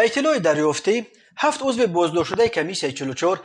Ба иттилои дарёфтӣ, ҳафт узви боздоштшудаи комиссияи 44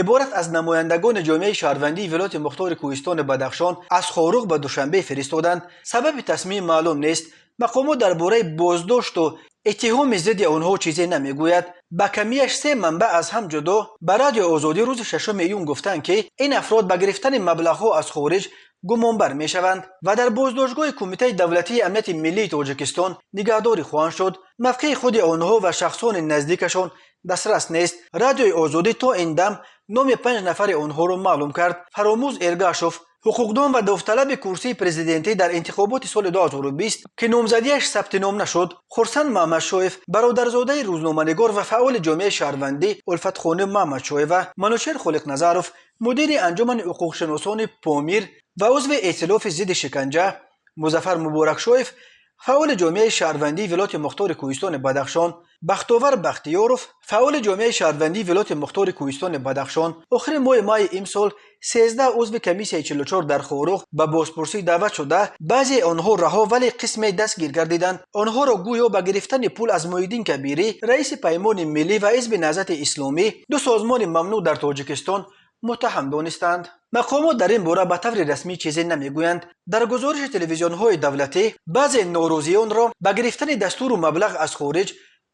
иборат аз намояндагони ҷомеаи шаҳрвандии вилояти мухтори Кӯҳистони Бадахшон аз Хоруғ ба Душанбе фиристоданд. Сабаби тасмим маълум нест. Мақомот дар бораи боздошту иттиҳоми зидди онҳо чизе намегӯяд. Ба камияш се манбаъ аз ҳам ҷудо ба Радиои Озодӣ рӯзи 6 июн гуфтанд, ки ин афрод ба гирифтани маблағҳо аз хориҷ гумонбар мешаванд ва дар боздоштгоҳи Кумитаи давлатии амнияти миллии Тоҷикистон нигаҳдорӣ хоҳанд шуд. Мавқеи худи онҳо ва шахсони наздикашон дастрас нест. Радиои Озодӣ то ин дам номи панҷ нафари онҳоро маълум кард. Фаромӯз Эргашов, ҳуқуқдон ва довталаби курсии президентӣ дар интихоботи соли 2020, ки номзадиаш сабти ном нашуд, Хурсанд Маҳмадшоев, бародарзодаи рӯзноманигор ва фаъоли ҷомеаи шаҳрвандӣ Улфатхоним Маҳмадшоева, Манучер Холиқназаров, мудири Анҷумани ҳуқуқшиносони Помир ва узви Эътилофи зидди шиканҷа, Музаффар Муборакшоев, фаъоли ҷомеаи шаҳрвандии вилояти мухтори Кӯҳистони Бадахшон, Бахтовар Бахтиёров, фаъоли ҷомеаи шаҳрвандии вилояти мухтори Кӯҳистони Бадахшон. Охири моҳи майи имсол 13 узви комиссияи 44 дар Хоруғ ба бозпурсӣ даъват шуда, баъзеи онҳо раҳо, вале қисме дастгир гардиданд. Онҳоро гӯё ба гирифтани пул аз Муҳиддин Кабирӣ, раиси Паймони миллӣ, ва Ҳизби Наҳзати Исломӣ, ду созмони мамнӯъ дар Тоҷикистон, муттаҳам донистанд. Мақомот дар ин бора ба таври расмӣ чизе намегӯянд. Дар гузориши телевизионҳои давлатӣ баъзе норозиёнро ба гирифтани дастуру маблағ аз хориҷ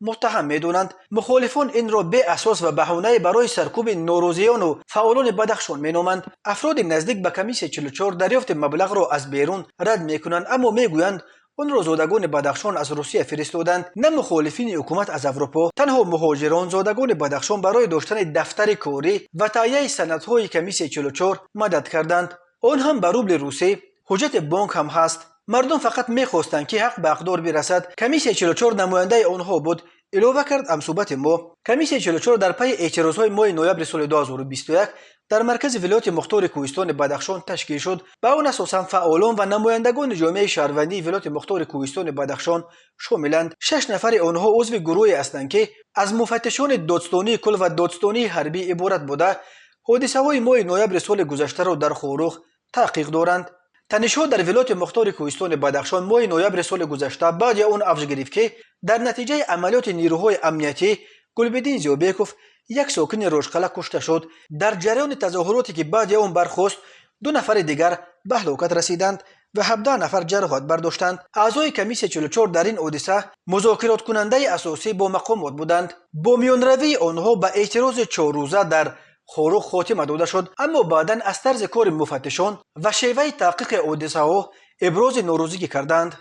муттаҳам медонанд. Мухолифон инро беасос ва баҳонае барои саркӯби норозиёну фаъолони Бадахшон меноманд. Афроди наздик ба комиссияи 44 дарёфти маблағро аз берун рад мекунанд, аммо мегӯянд, онро зодагони Бадахшон аз Русия фиристоданд, на мухолифини ҳукумат аз Аврупо. Танҳо муҳоҷирон, зодагони Бадахшон барои доштани дафтари корӣ ва таҳияи санадҳои комиссияи 44 мадад карданд, он ҳам ба рубли русӣ. Ҳуҷҷати бонк ҳам ҳаст. Мардум фақат мехостанд, ки ҳақ ба ҳақдор бирасад. Комиссияи 44 намояндаи онҳо буд, илова кард ҳамсӯҳбати мо. Комиссияи 44 дар пайи эътирозҳои моҳи ноябри соли 2021 дар маркази вилояти мухтори Кӯҳистони Бадахшон ташкил шуд. Ба он асосан фаъолон ва намояндагони ҷомеаи шаҳрвандии вилояти мухтори Кӯҳистони Бадахшон шомиланд. Шаш нафари онҳо узви гурӯҳе ҳастанд, ки аз муфаттишони додстонии кул ва додстонии ҳарбӣ иборат буда, ҳодисаҳои моҳи ноябри соли гузаштаро дар Хоруғ таҳқиқ доранд. Танишҳо дар вилояти мухтори Кӯҳистони Бадахшон моҳи ноябри соли гузашта баъди он авҷ гирифт, ки дар натиҷаи амалиёти нерӯҳои амниятӣ Гулбиддин Зиёбеков, як сокини Рошқала, кушта шуд. Дар ҷараёни тазоҳуроте, ки баъди он бархост, ду нафари дигар ба ҳалокат расиданд ва 17 нафар ҷароҳат бардоштанд. Аъзои комиссияи 44 дар ин ҳодиса музокироткунандаи асосӣ бо мақомот буданд. Бо миёнравии онҳо ба эътирози чоррӯза дар Хоруғ хотима дода шуд, аммо баъдан аз тарзи кори муфаттишон ва шеваи таҳқиқи ҳодисаҳо ибрози норозигӣ карданд.